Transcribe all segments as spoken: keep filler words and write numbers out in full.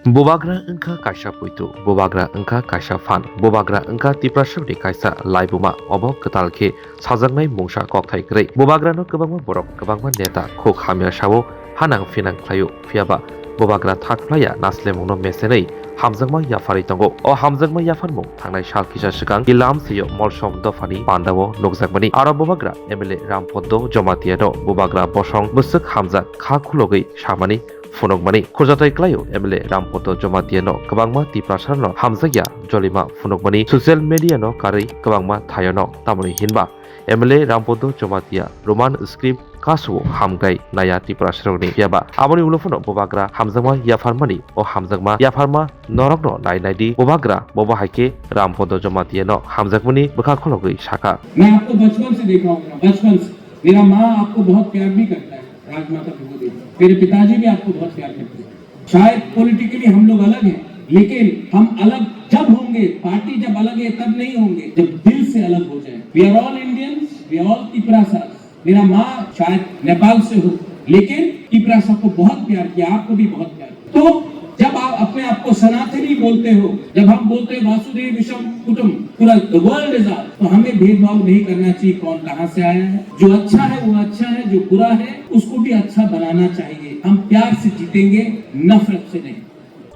Bubagra wngkha kaisa poito, bubagra wngkha kaisa phan, bubagra wngkha Tiprasarokni kaisa laibuma, obo kwtal khe sajaknai mungsa kokthai kwrwi. Bubagrano kwbangma borok, kwbangma neta khuk hamya sao, hanang phinang khlaio, phiyaba bubagra thak phlaiya naslemungno mesenwi hamjakma yapharwi tongo. O hamjakma yapharmung thangnai sal kisa swkang Ilam Seyo Molsom dophani pandao nukjakmani. Aro bubagra M L A Rampodo Jomatiano bubagra bosong bwswk hamjak kha khulogwi samani phunukmani. Khurjathai kwlaio M L A Rampodo Jomatiano kwbangma Tiprasarokno hamjakya jolima phunukmani social media no karwi kwbangma thaiono, tamoni hinba M L A Rampodo Jomatiya Roman script kasao hamkrai naiya Tiprasarokni. Phiyaba aboni ulo phano bubagra hamjakma yapharmani, o hamjakma yapharma norokno nai naidi bubagra, bobo hai khe Rampodo Jomatiano hamjakmani bwkha khologwi sakha. मैं आपको बचपन से देखा हूँ, बचपन से। मेरा माँ आपको बहुत प्यार भी करता है, राजमाता को भी। मेरे पिताजी भी आपको बहुत प्यार करते हैं। शायद पॉलिटिकली हम लोग अलग हैं, लेकिन हम अलग जब होंगे, पार्टी जब अलग है तब नहीं होंगे, जब दिल से अलग हो जाए। We are all Indians, we are all Tiprasas। मेरा माँ शायद नेपाल से हो, लेकिन तिपरासा को बहुत प्यार किया, आपको भी बहुत प्यार किया। तो जब आप अपने आप को सनातनी बोलते हो, जब हम बोलते हैं वासुदेव विश्वम कुटुम, पूरा the world is our, तो हमें भेदभाव नहीं करना चाहिए कौन कहाँ से आया है। जो अच्छा है वो अच्छा है, जो बुरा है उसको भी अच्छा बनाना चाहिए। हम प्यार से जीतेंगे, नफरत से नहीं।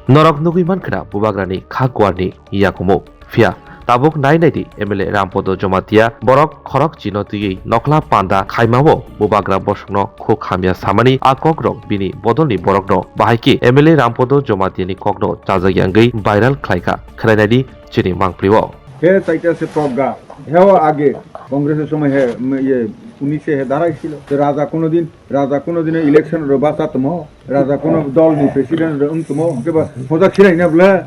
Norok nugwi mankha bubagrani kha guarni yakumo. Phiya tabuk nai naidi M L A Rampodo Jomatiya borok khorok chino twiwi nokla panda khaimao bubagra bosongno khuk hamya samani, a kokrok bini bodolni borokno bahai khe M L A Rampodo Jomatiyani kokno chajakya wngwi viral khlaikha. Khwnainaidi chini mangpli-o. He chaita se progga, heo age Congress-er somoi he, m-, iye, উনিশে he darai silo. Te raja kono din, raja kono din election ro basa tomo, raja kono dol ni president ro wng tomo, hwnkhe ba hoda khirai na bwle?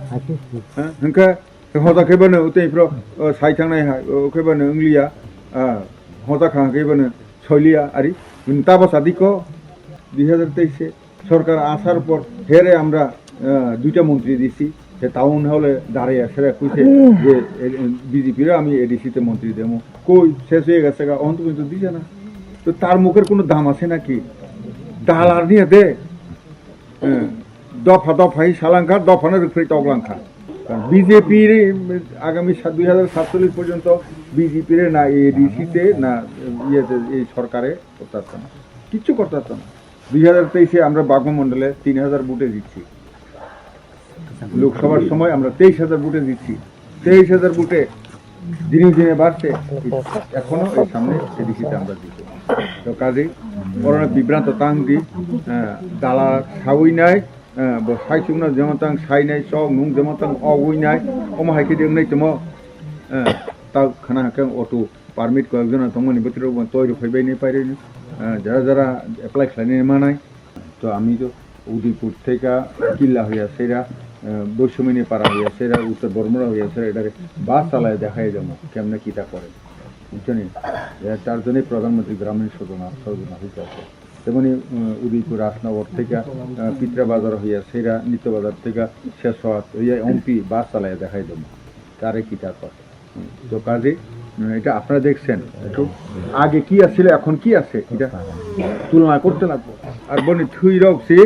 Ha? Hwnkhe hoda khe bano utei phro, o, sai thangnai ha, o, khe bano wngliya, a, hoda kha khe bano soiliya, ari, ta basa diko, দুই হাজার তেইশে। সরকার আসার পর হেরে আমরা, আহ, দুইটা মন্ত্রী দিছি। সে টাউন হলে দাঁড়িয়ে সেরা কইছে যে, এ, এ, বিজেপি রে আমি এডিসি তে মন্ত্রী দেবো। কই শেষ হয়ে গেছে গা, অন্ত কিন্তু দিছে না। তো তার মুখের কোনো দাম আছে নাকি? ডালার নিয়ে দে। হ্যাঁ, দফা দফাই সালাঙ্কা, দফা না রুখে টকলাঙ্কা। কারণ বিজেপির আগামী সাত-, দুই হাজার সাতচল্লিশ পর্যন্ত বিজেপির না এডিসি তে না ইয়েতে এই সরকারে করতে পারতো না, কিচ্ছু করতে পারতো না। দুই হাজার তেইশে আমরা বাগমা মণ্ডলে তিন হাজার ভোটে জিতছি, লোকসভার সময় আমরা তেইশ হাজার ভোটে জিতছি। তেইশ হাজার ভোটে দিনে দিনে বাড়ছে, এখনো এই সামনে এডিসিতে আমরা জিতবো। তো কাজেই করোনা বিভ্রান্ত তাংদি, আহ, দালা সাউই নাই, আহ, ব-, সাই সুগনা যেমন তাং সাই নাই, চক নুং যেমন তাং অগুই নাই, অমা হাইকে দিয়ে নাই তেমন, আহ, তাও খানা হাকে অটো পারমিট কয়েকজন তমনি ভিতরে তৈরি হইবাই নেই পারে, আহ, যারা যারা অ্যাপ্লাই খাইনি মানায়। তো আমি তো উদয়পুর থেকে কিল্লা হইয়া সেরা, আহ, বৈষম্যনী পাড়া হইয়া সেরা, উত্তর বর্মরা হইয়া সেরা, এটারে বাস চালায় দেখাই যাবো কেমনে কিতা করে, বুঝছো নি? এ, তার জন্যই প্রধানমন্ত্রী গ্রামীণ সজনা, সজনা হইতে আছে। তেমনি, আহ, উদয়পুর রাজনগর থেকে, আহ, পিত্রা বাজার হইয়া সেরা, নিত্য বাজার থেকে শেষ হওয়া হইয়া এমপি বাস চালায় দেখাই যাবো কারে কিতা করে। তো কাজে, উম, এটা আপনারা দেখছেন, একটু আগে কি আছিল, এখন কি আছে, এটা তুলনা করতে লাগবো। আর বনি থুই রক সে,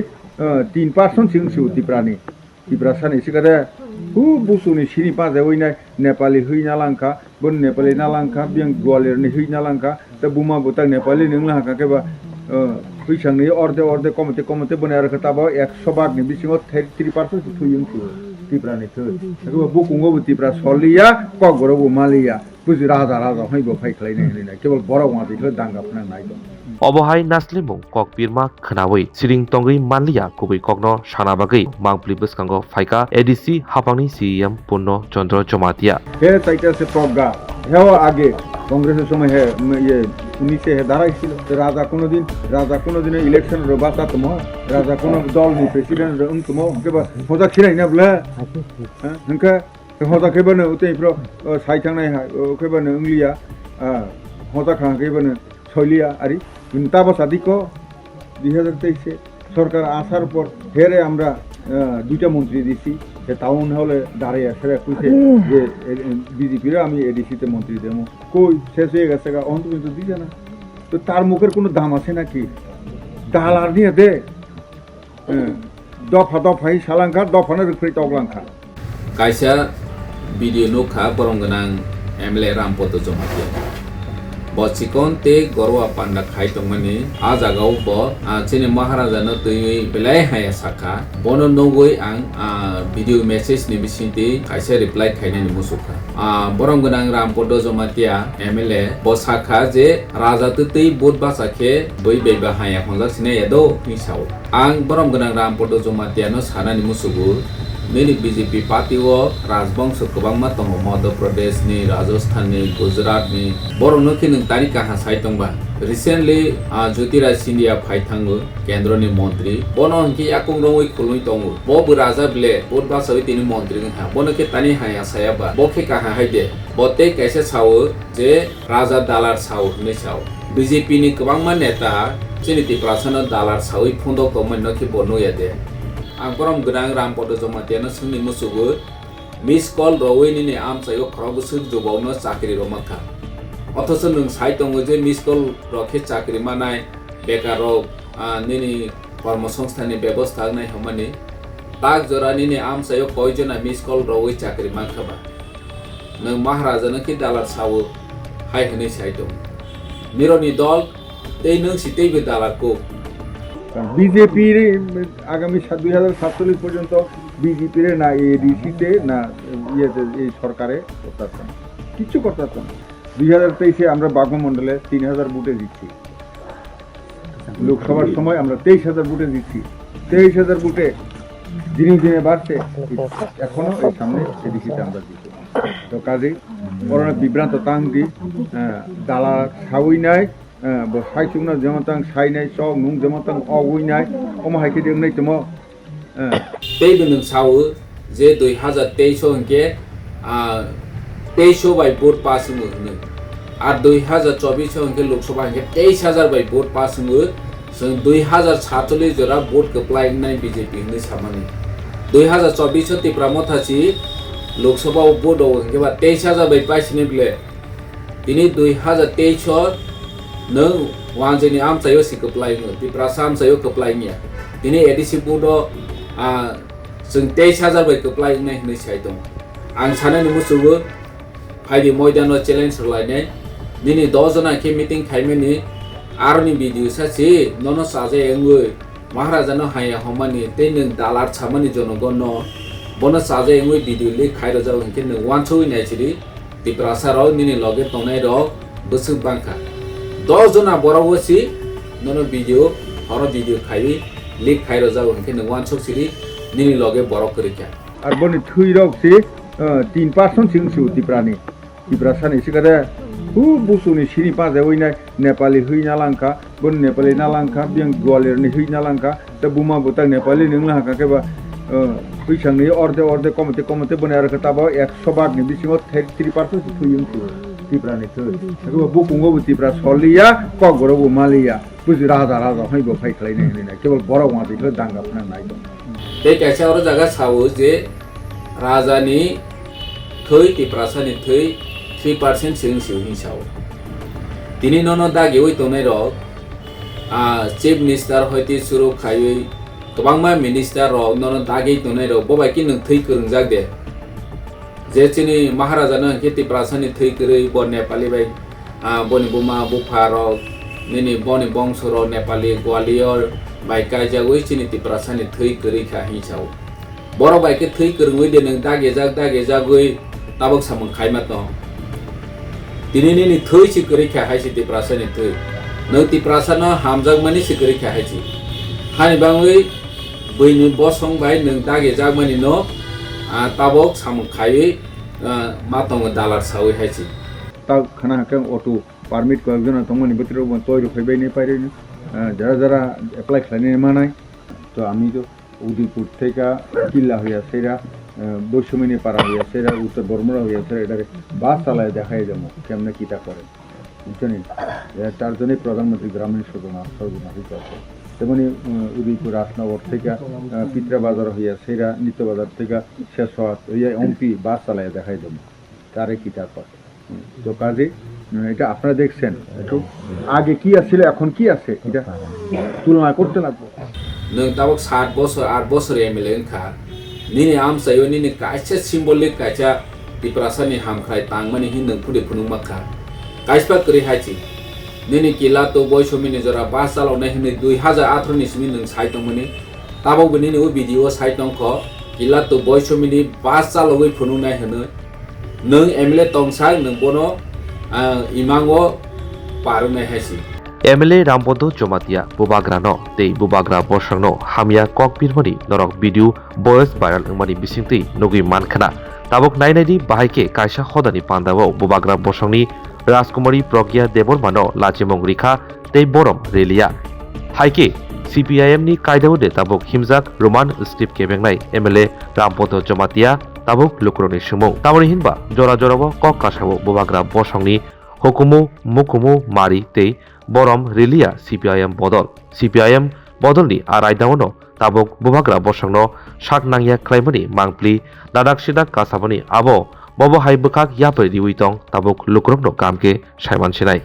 আহ, তিন পার্সেন্ট সিং সে উতি প্রাণী, ত্রিপুরা সানি সিকাতে খুব বুসুনি সিনি পাজে ওই নাই, নেপালি হই না লাঙ্কা, বনি নেপালি না লাঙ্কা, বিয়াং গোয়ালিয়র নি হই না লাঙ্কা, তে buma bwtak Nepali ni wngla haka khe ba, uh, phuisang ni orde orde komte komte boni aro khe tabo ekso bak ni bisingo thirty three percent se thwi wng thwi Tipra ni thwi. Hake ba bukungo bo Tipra soliya, kokborok bo maliya. Buji raja raja hwnwi bo phai khlai nai hwnwi nai. Kebol borok wngya khe danga phwnang nai tong. Obo hai naslimung kok birma khwnawi siring tongwi manliya, kubui kokno sana bagwi mangpli bwskango phaikha A D C hapangni C E M Purno Chandra Jamatia. He taita se progga. Heo age Congress-er somoi he, m-, iye, উনিশে he darai silo. Te raja kono din, raja kono din election ro basa tomo. Raja kono dol ni president ro wng tomo. Hwnkhe ba hoda khirai na bwle. Ha? Hwnkhe hoda khe bano utei phro, o, sai thangnai ha, o, khe bano wngliya. Ah, hoda kha khe bano soiliya ari. Tabo sadiko দুই হাজার তেইশে সরকার আসার পর হেরে আমরা, আহ, দুইটা মন্ত্রী দিছি। সে টাউন হলে দাঁড়িয়ে সেটা কইছে যে, এ, এ, বিজেপিরও আমি এডিসিতে মন্ত্রী দেবো। কই শেষ হয়ে গেছে গা, অন্ত কিন্তু দিছে না। তো তার মুখের কোনো দাম আছে নাকি? ডালার নিয়ে দে। হ্যাঁ। Dopha dopha hi salangkha, dophano rwkhrwi toklangkha. Kaisa video nukha borom gwnang M L A Rampodo Jamatia. Bo chikon tei gorwa panda khai tongmani, a jagao bo, ah, chini Maharaja no twiwi belai haya sakha. Bono nugwi ang, ah, video message ni bisingtwi kaisa reply khainani musukha. Ah, borom gwnang Rampodo Jamatia M L A bo sakha je raja twtwi vote bacha khe bui beba haya honjak sinai ya do hwnwi sao. Ang borom gwnang Rampodo Jamatia no sanani musugo, nini B J P party o rajbongso kwbangma tongo, Madhya Pradesh ni, Rajasthan ni, Gujarat ni, borok no khe nwng tani kaha sai tongba. Recently, ah, Jyotiraj Scindia phai thango, kendro ni montri, bono hwnkhe yakung romwi khulwi tongo, bo bo raja ble, vote bachawi tini montri wngkha, bono khe tani haya saya ba, bo khe kaha hai de, bo tei kaisa sao je, Raja dalar sao hwnwi sao. B J P ni kwbangma neta chini Tiprasa no dalar sawi phundok tongmani no khe bo nukya de. Ang borom gwnang Rampodo Jamatia no swngni musugo, miss call rwwi nini amchaio khorok bwswk jubao no chakri rwma kha. Othocho nwng sai tongo je miss call rok khe chakri manai, bekar rok, ah, nini kormo songstha ni bebosta wngnai hwnmani. Tak jora nini amchaio koi jona miss call rwwi chakri mankha ba? Nwng Maharaja no khe dalar sao hai hwnwi sai tong. Nironi dol tei nwng si teibo dalar kuk. B J P re agami sa-, দুই হাজার সাতচল্লিশ পর্যন্ত বিজেপি রে না এডিসি তে না ইয়েতে এই সরকারে করতে পারতাম, কিচ্ছু করতে পারতাম না। দুই হাজার তেইশে আমরা বাগমা মণ্ডলে তিন হাজার ভোটে জিতছি। লোকসভার সময় আমরা তেইশ হাজার ভোটে জিতছি। তেইশ হাজার ভোটে দিনে দিনে বাড়ছে। এখনো এই সামনে এডিসিতে আমরা জিতবো। তো কাজেই করোনা বিভ্রান্ত তাংদি, আহ, দালা খাওয়াই নাই, আহ, ব-, সাইচুংনা যেমন তাং সাইনাই, চক নুং যেমন তাং অগই নাই, অমা হাইকে দিয়ে নেই তোমার Tei bo nwng sao je dui hazar teis o hinkhe, ah, teis o bai vote pass wngo hwnwi. Ar dui hazar chobis o hinkhe Lok Sabha hinkhe teis hazar bai vote pass wngo. Chwng dui hazar satchollis jora vote kwplai wngnai B J P hwnwi samani. Dui hazar chobis o Tipra Motha si Lok Sabha o vote o hinkhe ba teis hazar bai paisini bwle. Tini dui hazar teis o nwng wanjwini amchaio se kwplai wngo, Tiprasa amchaio kwplai wngya. Tini A D C vote o, ah, chwng teis hazar bai kwplai wngnai hwnwi sai tongo. Ang sanani muchungo, phaidi moidano challenge rwlainai. Nini dos jona khe meeting khaimani, aroni video sa si, nono chajai wngwi, Maharaja no haya homani tei nwng dalar samani jonogon no bono chajai wngwi video leak khai rwjak hinkhe nwng uansugwi nai sidi. Tiprasa rok nini loge tongnai rok bwswk bangkha. Dos jona borok o si nono video, horo video khaiwi leak khai rwjak hinkhe nwng uansuk sidi nini loge borok kwrwikha. Ar boni thwi rok si, uh, tin percent si wngsi Tiprani. Tiprasani sikade, hu busuni sini pajawi nai, Nepali hwi nalangkha, boni Nepali nalangkha, biyang Gwalior ni hwi nalangkha, te buma bwtak Nepali ni wngla haka khe ba, eh, pwisang ni orde orde komte komte boni aro khe tabo ekso bak ni bisingo thirty three percent se thwi wngsi Tipra ni thwi. Hake ba bukungo bo Tipra soliya, kokborok bo maliya. Buji raja, raja hai bo phai khlai nai hinwi nai. Kebol borok wngya twi khlai danga phwnang nai tong. Tei kaisa oro jaga sao je raja ni thwi, Tiprasa ni thwi three percent se wng si hin sao. Tini nono dagiwi tongnai rok, ah, chief minister hoi twi suru khaiwi kwbangma minister rok nono dagi tongnai rok bo bai khe nwng thwi kwrwngjak de. Je chini Maharaja no hinkhe Tiprasa ni thwi kwrwi bo Nepali bai, ah, boni buma bupha rok, nini boni bongso rok Nepali Gwalior bai kaijagwi chini Tiprasa ni thwi kwrwi kha hin sao. Borok bai khe thwi kwrwngwi de nwng dagijak dagijagwi tabok samung khaima tong. Tini nini thwi si kwrwi kha hai si Tiprasa ni thwi. Nwng Tiprasa no hamjakmani si kwrwi kha hai si. Hani bangwi Buini bosong bai nwng dagijakmani no, ah, tabok samung khaiwi, ah, ma tongo dalar sawi hai se. Ta khana hake auto permit koyekjona tongmani bwtwi rok bo toi rok phaibai nai pairwi, ah, jara jara apply khlainai manai. To ami to Udaipur theka Killa hoya sera, ah, Boisomini para hoya sera, Uttor Bormura hoya sera, edare bus chalai dekhai jamo, kemne kita kore. Buchani, eh, tar joni Pradhan Mantri Gramin Sojana, Sojana hoi kha. Temoni, eh, Udaipur Rajnagar theka, eh, Pitra Bazar hoya sera, Nitya Bazar theka, Seswat, hoya M P bus chalai dekhai domo. Tare kita kore. Hmm, to kaje, eh, এটা আপনারা দেখছেন, একটু আগে কি আছিল, এখন কি আছে, এটা তুলনা করতে লাগবো। Nwng tabuk sat bosor, aat bosor M L A wngkha. Nini amchaio nini kaisa symbolic kaisa Tiprasani hamkrai tangmani hin nwng phudi phunukma kha. Kaisba kwrwi hai chi. Nini Kilato Boisomini jora bus chaloknai hinwi dui hajar atharo ni simi nwng sai tongmani. Tabukbo nini o video o sai tongkho. Kilato Boisomini bus chalogwi phunuknai hinwi. Nwng M L A tongsak nwng bono, ah, imango parwnai hai si. M L A Rambodo Jomatia bubagrano tei bubagra bosongno hamya kok pirmani norok video voice viral wngmani bisingtwi nugwi mankha na. Tabuk nai naidi bahai khe kaisa hodani pandao bubagra bosongni Rajkumari Pragya Debbarmano lachimung rikha tei borom reliya. Hai khe C P I M ni kaidao de tabuk himjak Roman script kebengnai M L A Rambodo Jomatia tabuk lukurokni swngmung. Tamoni hinba jora jorao kok kasao bubagra bosongni hukumu, mukumu, mari tei borom reliya C P I M bodol. C P I M bodolni a raidaono tabuk bubagra bosongno sak nangya khlaimani mangpli dadak sidak kasamani abo bobo hai bwkhak yapri riwi tong tabuk lukurokno kaham khe saiman sinai.